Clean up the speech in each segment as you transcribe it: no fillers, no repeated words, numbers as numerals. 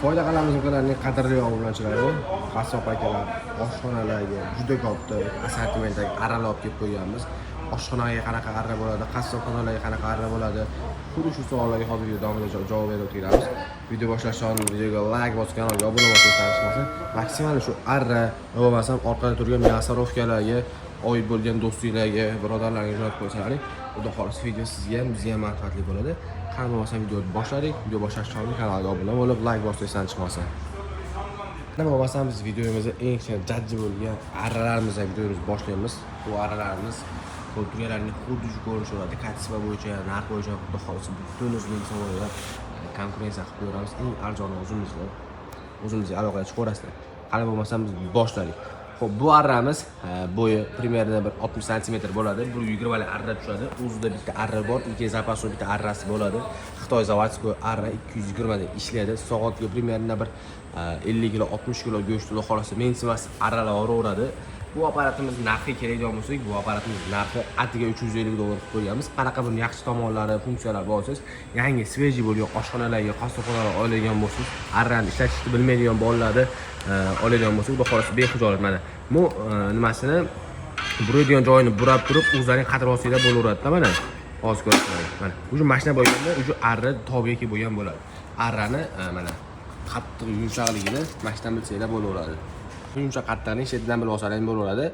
Foyda qilamiz ukalarning qadrli obunachilari, qassob akalar, oshxonalarga juda katta assortimentdagi arralar olib kelib qo'yganmiz. Oshxonaga qanaqa arra bo'ladi, qassobxonalarga qanaqa arra bo'ladi? Xuddi shu savollarga hozir video davomida javob berib o'tiramiz. Video boshlashdan oldin videoga like bosib, kanalga obuna bo'lsangiz chiqmasin. Maksimal shu arra yo bo'lmasam orqada turgan мясорубка larga oid bo'lgan do'stinglarga, birodarlarga jo'natib qo'ysalaring, xudo xohlasa, video sizga ham, bizga ham manfaatli bo'ladi. Qani bo'lmasam videoni boshladik. Video boshlashdan oldin kanalga obuna bo'lib, like bosib esdan chiqmasin. Nima bo'lmasam biz videomizni eng jajji bo'lgan arralarimizdan videomizni boshlaymiz. Bu arralarimiz ko'rib turganlaringdek xuddi shu ko'rinish bo'ladi. Качество bo'yicha, narx bo'yicha xudo xohlasa butun O'zbekiston bo'ylab konkurensiya qilib ko'ramiz. Eng arzoni o'zimizda. O'zimizga aloqaga chiqaverasizlar. Qani bo'lmasam biz boshladik. Xo'p, bu arramiz bo'yi примерно bir 60 santimetr bo'ladi. 120 lik arra tushadi. O'zida bitta arra bor, ikki запасной bitta arrasi bo'ladi. Xitoy заводской arra 220 da ishlaydi. Soatga примерно bir 50 kilo, 60 kilo go'sht xudo xohlasa mensimas arralab yuboraveradi. Bu apparatimiz narxi keladigan bo'lsak, bu apparatimiz narxi atiga 350 dollar qilib qo'yganmiz. Qanaqa buni yaxshi tomonlari, funksiyalari bor desangiz, yangi свежий bo'lgan oshxonalarga, qassobxonalarga oladigan bo'lsangiz, arrani ishlatishni bilmaydigan bolalarni oladigan bo'lsak, xudo xohlasa bexijolat mana. Bu nimasini buraydigan joyini burab turib, o'zlaring qatirib olsanglar bo'laveradida mana. Hozir ko'rasizlar. Mana уже mashina bo'lganda, уже arra tobga kelib bo'lgan bo'ladi. Arrani mana qattiq yumshoqligini mashinadan bilsanglar bo'laveradi. Yumshoq qattiqini shetdan bilib olsalaring bo'laveradi.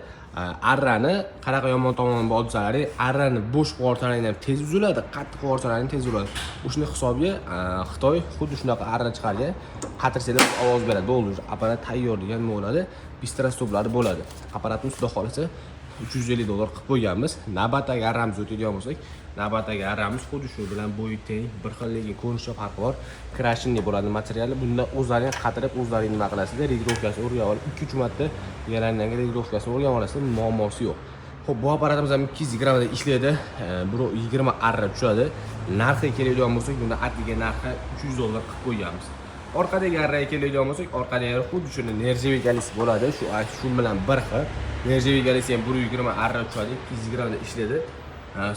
Arrani qanaqa yomon tomoni bor desalaring, arrani bo'sh qilib yuborsalaring ham tez uziladi, qattiq qilib yuborsalaring tez uziladi. O'shani hisobiga Xitoy xuddi shunaqa arra chiqargan, qatirsanglar ovoz beradi. Bo'ldi, уже apparat tayyor degan nima bo'ladi? Быстростоп lari bo'ladi. Apparatimiz xudo xohlasa 350 dollar qilib qo'yganmiz. Navbatdagi arramizga o'tadigan bo'lsak, navbatdagi arramiz xuddi shu bilan bo'yi teng, bir xil, lekin ko'rinishda farqi bor. Крашеный bo'ladi materiali. Bunda o'zlaring qatirib, o'zlaring nima qilasizlar, регулировка sini o'rganib olib, 2-3 marta deganlaringdan регулировка sini o'rganib olasizlar, muammosi yo'q. Xo'p, bu apparatimiz ham 220 da ishlaydi. 120 arra tushadi. Narxi keladigan bo'lsak, buni atiga narxi 300 dollar qilib qo'yganmiz. Orqadagi arraga keladigan bo'lsak, orqadagi arra xuddi shuni нержавейка lisi bo'ladi. Shu bilan bir xil. Нержавейка lisi ham 120 arra tushadi, 220 da ishlaydi.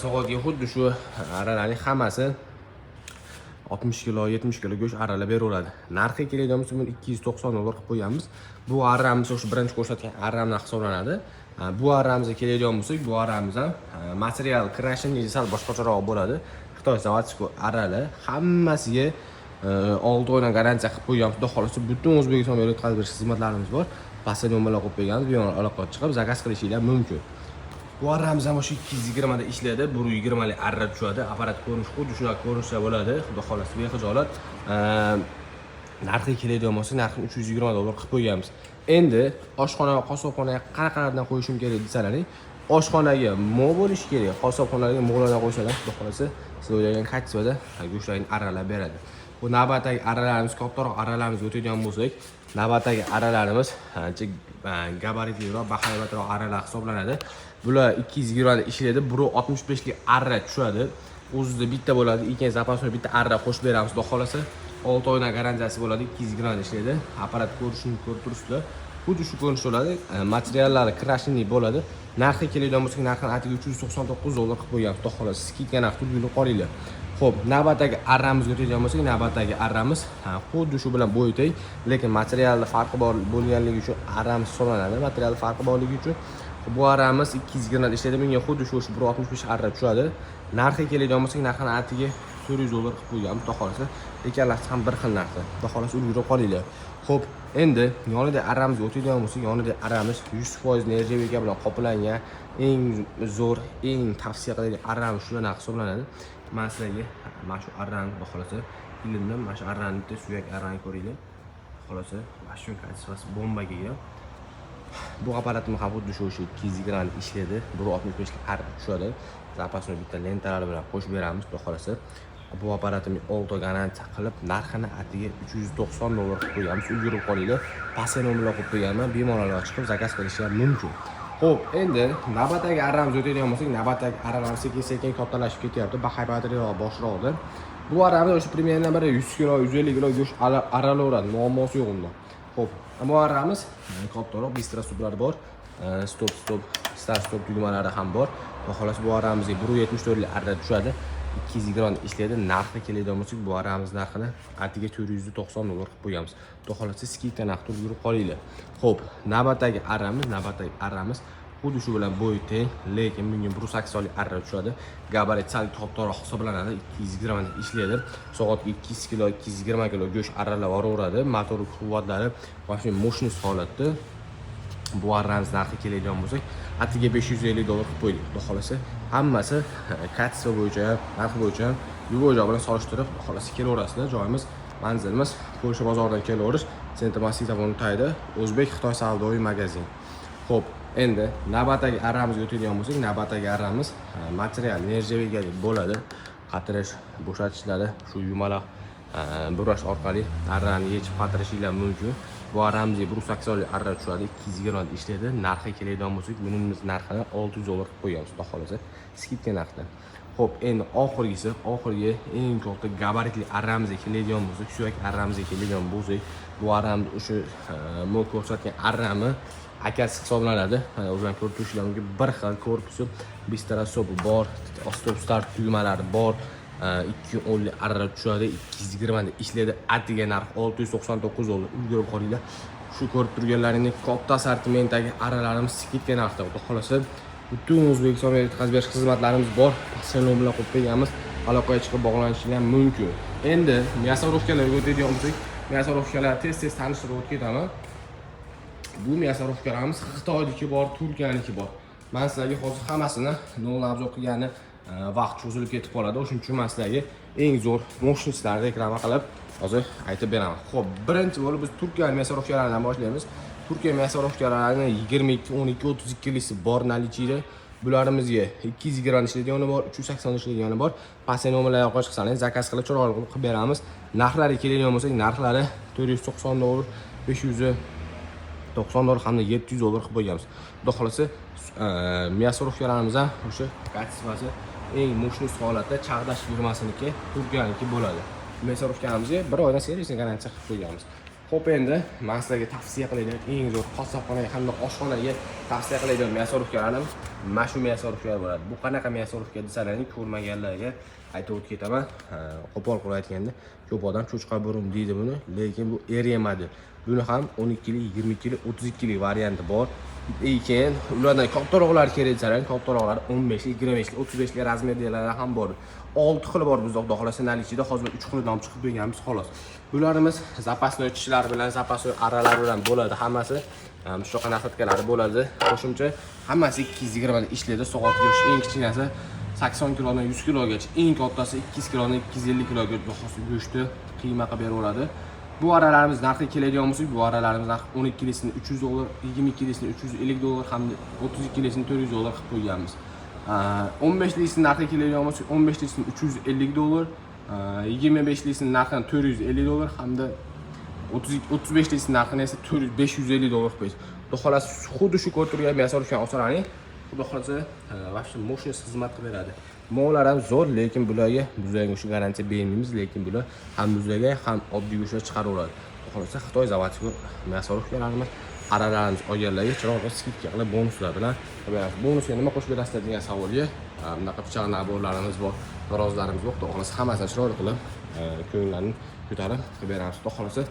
Soatga xuddi shu arralarning hammasi 60 kilo, 70 kilo go'sht arralab beraveradi. Narxi keladigan bo'lsa, buni 290 dollar qilib qo'yganmiz. Bu arramiz o'sha birinchi ko'rsatgan arramdan hisoblanadi. Bu arramizga keladigan bo'lsak, bu arramiz ham material крашеный sal boshqacharoq bo'ladi. Xitoy заводской arralar hammasiga 6 oydan garantiya qilib qo'yganmiz. Xudo xohlasa, butun O'zbekiston bo'ylab yetkazib berish xizmatlarimiz bor. Pastda nomerlar qo'yib qo'yganmiz, bemalol aloqaga chiqib заказ qilishinglar mumkin. Bu arramiz ham o'sha 220 da ishlaydi. 120 lik arra tushadi. Apparat ko'rinishi xuddi shunaqa ko'rinishda bo'ladi. Xudo xohlasa bexijolat. Narxi keladigan bo'lsa, narxini 320 dollar qilib qo'yganmiz. Endi oshxona va qassobxonaga qanaqalardan qo'yishim kerak desalaring, oshxonaga mo'l bo'lishi kerak, qassobxonaga mo'llardan qo'ysalar, xudo xohlasa, siz o'ylagan качество da go'shtlarni arralab beradi. Bu navbatdagi arralarimiz, kattaroq arralarimizga o'tadigan bo'lsak, navbatdagi arralarimiz ancha gabaritliroq, bahaybatroq arralar hisoblanadi. Bular 220 da ishlaydi, 1.65 lik arra tushadi. O'zida bitta bo'ladi, keyin запасной bitta arra qo'shib beramiz, xudo xohlasa. 6 oydan garantiyasi bo'ladi, 220 da ishlaydi. Apparat ko'rishini ko'rib turibsizlar. Xuddi shu ko'rinishda bo'ladi. Materiallari крашеный bo'ladi. Narxi keladigan bo'lsak, narxini atiga 399 dollar qilib qo'yganmiz, xudo xohlasa. Скидка narx turib qolinglar. Xo'p, navbatdagi arramizga o'tadigan bo'lsak, navbatdagi arramiz xuddi shu bilan bo'yi teng, lekin materialda farqi bor bo'lganligi uchun arramiz hisoblanadi. Material farqi borligi uchun bu arramiz 220 da ishlaydi. Bunga xuddi shu 1.65 arra tushadi. Narxi keladigan bo'lsak, narxini atiga 400 dollar qilib qo'yganmiz, xudo xohlasa. Ikkalasi ham bir xil narxda. Xudo xohlasa ulgurib qolinglar. Xo'p, endi yonida arramizga o'tadigan bo'lsak, yonida arramiz 100% нержавейка bilan qoplangan, eng zo'r, eng tavsiya qiladigan arramiz shulardan hisoblanadi. Man sizlarga mana shu arrani, xudo xohlasa, ilindim, mana shu arrani bitta suyak arrani ko'ringlar. Xudo xohlasa, mana shu качество si bombaga ega. Bu apparatimiz ham xuddi shu o'sha 220 ishlaydi. 1.65 lik arra tushadi. Запасной bitta lentalari bilan qo'shib beramiz, xudo xohlasa. Bu apparatimiz 6 garantiya qilib, narxini atiga 390 dollar qilib qo'yganmiz. Ulgurib qolinglar. Pastga nomerlar qo'yib qo'yganman, bemalol chiqib заказ qilishi ham mumkin. Xo'p, endi navbatdagi arramizga o'tadigan bo'lsak, navbatdagi arralarimiz sekin-sekin kattalashib ketyapti. Bahaybatroq, boshroqda. Bu arramiz o'sha примерно bir 100 kilo, 150 kilo go'sht arralaveradi, muammosi yo'q unda. Xo'p, bu arramiz kattaroq, быстростоп lar bor. Stop, stop, start stop tugmalari ham bor. Xudo xohlasa, bu arramizga 1.74 lik arra tushadi. 220 ishlaydi. Narxi keladigan bo'lsak, bu arramiz narxini atiga 490 dollar qilib qo'yganmiz. Xudo xohlasa, скидка narxda yurib qolinglar. Xo'p, navbatdagi arramiz xuddi shu bilan bo'yi teng, lekin bunga 180 lik arra tushadi. Gabarit sal kattaroq hisoblanadi, 220 ishlaydi. Soatga 200 kilo, 220 kilo go'sht arralab boraveradi. Motor quvvatlari вообще мощность holatda. Bu arramiz narxi keladigan bo'lsak, atiga 550 dollar qilib qo'ydik. Xudo xohlasa, hammasi качество bo'yicha ham, narx bo'yicha ham любой joy bilan solishtirib, xudo xohlasa, kelaverasizlar. Joyimiz, manzilimiz Polsha bozoridan kelaverish, Center Masjid tagida O'zbek Xitoy savdoviy magazin. Xo'p, endi navbatdagi arramizga o'tadigan bo'lsak, navbatdagi arramiz material нержавейка bo'ladi. Qatirish, bo'shatishlari shu yumaloq burash orqali arrani yechib qatirishinglar mumkin. Bu arramizga 180 lik arra tushadi, 220 ishlaydi. Narxi keladigan bo'lsak, bunimiz narxini 600 dollar qilib qo'yganmiz, xudo xohlasa, скидка narxda. Xo'p, endi oxirgisi, oxirgi eng katta gabaritli arramizga keladigan bo'lsak, suyak arramizga keladigan bo'lsak, bu arramiz o'sha men ko'rsatgan arrami akasi hisoblanadi. Mana, o'zlaring ko'rib turishinglar mumkin, bir xil korpusi, быстросъёб i bor, stop start tugmalari bor. 2.10lik arra tushadi, 220 ishlaydi. Atiga narx 699 dollar. Ulgurib qolinglar. Shu ko'rib turganlaringdek katta assortimentdagi arralarimiz скидка narxda. Xudo xohlasa, butun O'zbekistonga yetkazib berish xizmatlarimiz bor. Pastga bilan qo'yib qo'yganmiz. Aloqaga chiqib bog'lanishinglar mumkin. Endi мясорубка larga o'tadigan bo'lsak, мясорубка lar tez-tez tanishtirib o'tib ketaman. Bu мясорубка larimiz Xitoyniki bor, Turkiyaniki bor. Man sizlarga hozir hammasini nol обзор qilgani vaqt cho'zilib ketib qoladi. O'shuning uchun man sizlarga eng zo'r мощность larni reklama qilib hozir aytib beraman. Xo'p, birinchi bo'lib biz Turkiya мясорубка laridan boshlaymiz. Turkiya мясорубка larini 22, 12, 32 lisi bor наличие da. Bularimizga 220 ishladigani bor, 380 ishladigani bor. Pastga nomerlarga aloqa chiqsangiz, zakaz qilib chiroyli qilib qilib beramiz. Narxlari keladigan bo'lsak, narxlari 490 dollar, 590 dollar hamda 700 dollar qilib qo'yganmiz. Xudo xohlasa, мясорубка larimiz ham o'sha качество si eng мощный holatda Chag'dash firmasiniki, Turkiyaniki bo'ladi. Мясорубка mizga bir oydan servisni garantiya qilib qo'yganmiz. Xo'p, endi man sizlarga tavsiya qiladigan eng zo'r qassobxonaga hamda oshxonaga tavsiya qiladigan мясорубка larim mana shu мясорубка lar bo'ladi. Bu qanaqa мясорубка desalaring, ko'rmaganlarga aytib o'tib ketaman. Qo'pol qilib aytganda, ko'p odam cho'chqa burun deydi buni, lekin bu RE model. Buni ham 12 lik, 22 lik, 32 lik varianti bor. И keyin ulardan kattaroqlar kerak desalaring, kattaroqlari 15 lik, 25 lik, 35 lik размер dagilar ham bor. 6 xili bor bizda, xudo xohlasa, наличие da. Hozir 3 xilidan olib chiqib berganmiz xolos. Bularimiz запасной tishlar bilan, запасной arralar bilan bo'ladi hammasi. Shunaqa насадка lari bo'ladi. Qo'shimcha hammasi 220 ishlaydi. Soatiga o'sha eng kichkinasi 80 kilodan 100 kilogacha, eng kattasi 200 kilodan 250 kilogacha go'shtni qiyma qilib beraveradi. Bu arralarimiz narxi keladigan bo'lsak, bu arralarimiz narxi 12 lisini 300 dollar, 22 lisini 350 dollar hamda 32 lisini 400 dollar qilib qo'yganmiz. 15 lisini narxi keladigan bo'lsak, 15 lisini 350 dollar, 25 lisini narxini 450 dollar hamda 30 35 lisini narxini esa 400 550 dollar qilib qo'yamiz. Xudo xohlasa, xuddi shu ko'rib turgan мясорубка ni olsalaring, xudo xohlasa, вообще мощный xizmat qilib beradi. Mollar ham zo'r, lekin bularga bizlarga o'sha garantiya bermaymiz, lekin bular ham muzlagan, ham oddiy go'shtlar chiqaraveradi. Xudo xohlasa, Xitoy заводской мясорубка larimiz, arralarimiz olganlarga chiroyli скидка qilib bonuslar bilan beramiz. Bonusga nima qo'shib berasizlar degan savolga, bunaqa pichoq набор larimiz bor, tarozlarimiz bor. Xudo xohlasa, hammasini chiroyli qilib, ko'ngillarni ko'tarib qilib beramiz. Xudo xohlasa,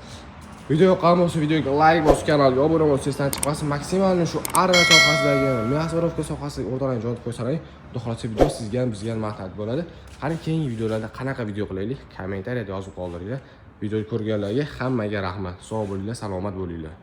video yoqqan bo'lsa, videoga layk bosib, kanalga obuna bo'lsangiz, esdan chiqmasin. Maksimalni shu arra sohasidagi, мясорубка sohasidagi o'rtoqlarni jo'natib qo'ysalaring, xudo xohlasa, video sizga ham, bizga ham manfaat bo'ladi. Qani, keyingi videolarda qanaqa video qilaylik, kommentariyada yozib qoldiringlar. Video ko'rganlarga hammaga rahmat. Sog' bo'linglar, salomat bo'linglar.